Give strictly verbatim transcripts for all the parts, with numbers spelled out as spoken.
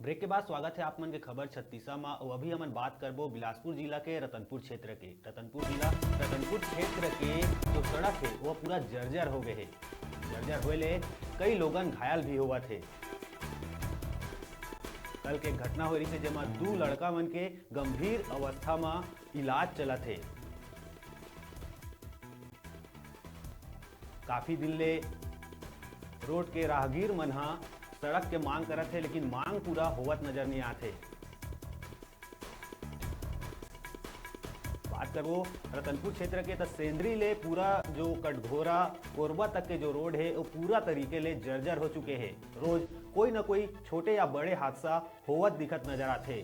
Break के बाद स्वागत हे आप मन के खबर छत्तीसा मा। अउ अभी हमन बात करबो बिलासपुर जिला के रतनपुर क्षेत्र के। रतनपुर जिला, रतनपुर क्षेत्र के जो सड़क हे, वो पूरा जर्जर हो गए हे। जर्जर होए ले कई लोगन घायल भी होवत हे। कल के घटना होए रहिसे, जेमा दू लड़का मन के गंभीर अवस्था मा इलाज चलत हे। काफी दिन ले रोड के राहगीर मन ह सड़क के मांग करत हे, लेकिन मांग पूरा होवत नजर नहीं आत हे। बात करबो रतनपुर क्षेत्र के, त सेंदरी ले पूरा जो कटघोरा कोरबा तक के जो रोड हे, वो पूरा तरीके ले जर्जर हो चुके हे। रोज कोई न कोई छोटे या बड़े हादसा होवत दिखत नजर आथे।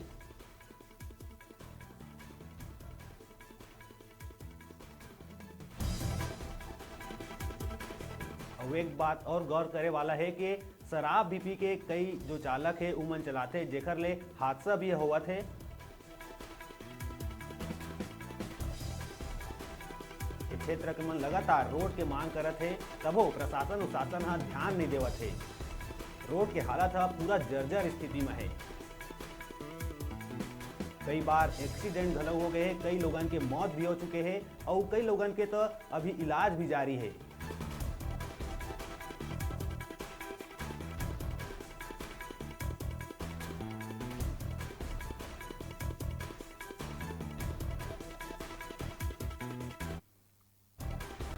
अउ एक बात और गौर करे वाला हे कि शराब भी पी के कई जो चालक हे, उमन चलाथे, जेकर ले हादसा भी होवत हे। ये क्षेत्र के मन लगातार रोड के मांग करत हे, तभो प्रशासन अउ शासन ह ध्यान नहीं देवत हे। रोड के हालत ह पूरा जर्जर स्थिति म हे। कई बार एक्सीडेंट घलो हो गए हे, कई लोगन के मौत भी हो चुके हे, अउ कई लोगन के तो अभी इलाज भी जारी हे।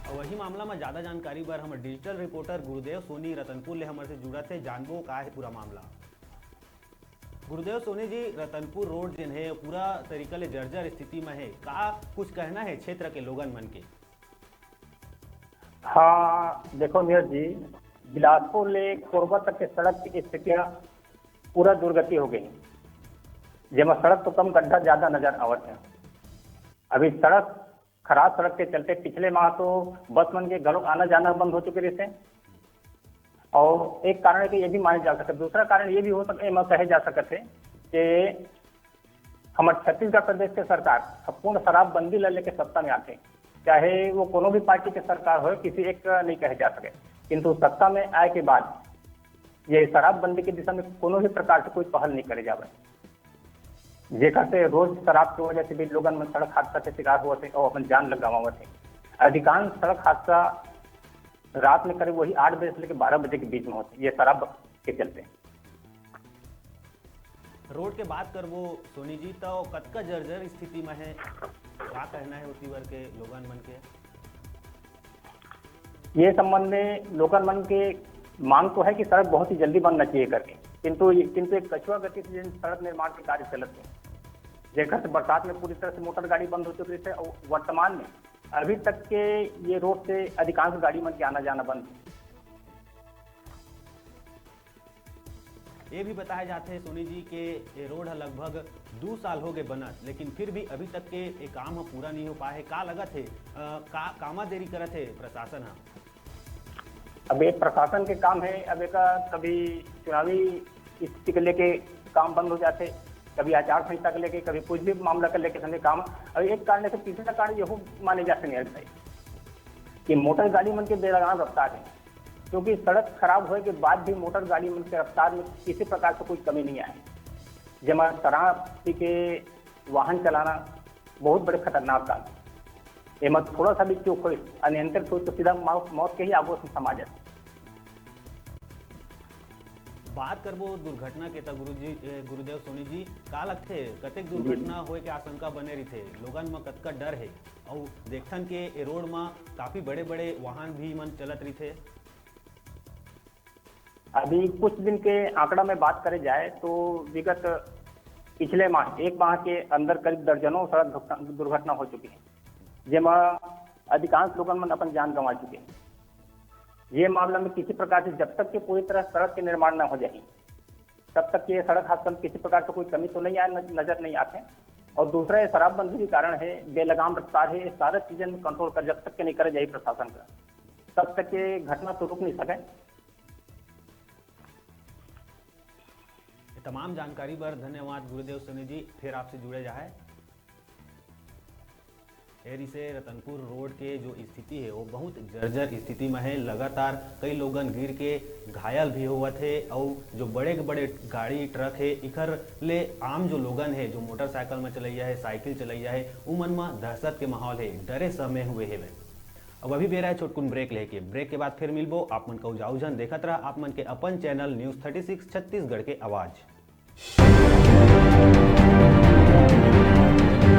अउ वही मामला में ज्यादा जानकारी बर हमर डिजिटल रिपोर्टर गुरुदेव सोनी रतनपुर ले हमर से जुड़त हे, जानबो का हे पूरा मामला। गुरुदेव सोनी जी, रतनपुर रोड जेन हे, पूरा तरीका ले जर्जर स्थिति में हे, का कुछ कहना हे क्षेत्र के लोगन मन के? हाँ, देखो नीरज जी, बिलासपुर ले कोरबा तक के सड़क की स्थितियां पूरा दुर्गति हो गई, जेमा सड़क तो कम, गड्ढा ज्यादा नजर आवत है। अभी सड़क, खराब सड़क के चलते पिछले माह तो बस मन के घलो आना जाना बंद हो चुके रहिसे, और एक कारण है कि ये भी माने जा सकते। दूसरा कारण ये भी हो सकता है, कहे जा सकते है कि हमर छत्तीसगढ़ प्रदेश के सरकार पूर्ण शराबबंदी ल लेके सत्ता में आथे, चाहे वो कोनो भी पार्टी के सरकार होय, किसी एक नहीं कहे जा सके, किंतु सत्ता में आए के बाद ये शराबबंदी के दिशा में कोनो भी प्रकार से कोई पहल नहीं करे जावे, जेकर से रोज शराब के वजह से भी लोगन मन सड़क हादसा के शिकार होवत हे और अपन जान ल गंवावत हे। अधिकांश सड़क हादसा रात में करीब वही आठ बजे से लेकर बारह बजे के बीच में होते, ये शराब के चलते। रोड के बात करबो सोनी जी, तो कतका जर्जर स्थिति में है, का कहना है ओती बर के लोगन मन के? ये संबंध में लोगन मन के मांग तो है कि सड़क बहुत ही जल्दी बनना चाहिए करके, किंतु किंतु एक कछुआ गति से जिन सड़क निर्माण के कार्य चलत है, जेकर से बरसात में पूरी तरह से मोटर गाड़ी बंद हो चुकी है और वर्तमान में अभी तक के ये रोड से अधिकांश गाड़ी मन के आना जाना बंद है। ये भी बताया जाते हैं सोनी जी के ये रोड है लगभग दो साल हो गए बनत, लेकिन फिर भी अभी तक के ये काम है पूरा नहीं हो पाए है। का लगत है, अ, का कामा देरी करत है प्रशासन है? अब ये प्रशासन के काम है, अब एक कभी चुनावी स्थिति के लेके काम बंद हो जाते, कभी आचार संहिता के लेके, कभी कुछ भी मामला के लेके समय काम। और एक कारण है, तीसरा कारण यहू माने जाते नहीं भाई कि मोटर गाड़ी मन के बेलगाम रफ्तार है, क्योंकि सड़क खराब होए के बाद भी मोटर गाड़ी मन के रफ्तार में किसी प्रकार से कोई कमी नहीं आए, जेमा शराब पी के वाहन चलाना बहुत बड़े खतरनाक काम है। एमा थोड़ा सा भी चूक होइस, अनियंत्रित होइस तो सीधा मौ-, मौत के ही आगोश में समा जाथे। बात करबो दुर्घटना के त गुरुजी, ए, गुरुदेव सोनी जी, का लगथे कतेक दुर्घटना होए के आशंका बने रहिथे? लोगन म कतका डर हे? अउ देखथन के ए रोड म काफी बड़े-बड़े वाहन भी मन चलत रहिथे। अभी कुछ दिन के आंकड़ा में बात करे जाए तो विगत पिछले माह, एक माह के अंदर करीब दर्जनों सड़क दुर्घटना, दुर्घटना हो चुकी है, जेमा अधिकांश लोगन मन अपन जान गंवा चुके हैं। ये मामला में किसी प्रकार से जब तक के पूरी तरह सड़क के निर्माण न हो जाए, तब तक ये सड़क हादसा में किसी प्रकार से कोई कमी तो नहीं आए, नज-, नजर नहीं आते। और दूसरा ये शराबबंदी भी कारण है, बेलगाम रफ्तार है, ये सारे चीजें में कंट्रोल कर जब तक के नहीं करे जाए प्रशासन का, तब तक ये घटना तो रुक नहीं सके। ये तमाम जानकारी बर धन्यवाद गुरुदेव सोनी जी, फिर आपसे जुड़े जाए। ए रिसे रतनपुर रोड के जो स्थिति हे, वो बहुत जर्जर स्थिति म हे। लगातार कई लोगन गिर के घायल भी होवत हे, अउ जो बड़े के बड़े गाड़ी, ट्रक हे, इखर ले आम जो लोगन हे, जो मोटरसाइकिल म चलैया हे, साइकिल चलैया हे, उमन म दहशत के माहौल हे, डरे सहमे हुए हेवय। अब अभी बेरा हे छोटकुन ब्रेक लेके। ब्रेक के बाद फिर मिलबो। आप मन का उजाऊ झन देखत रहा आप मन के अपन channel news thirty six Chhattisgarh के आवाज़।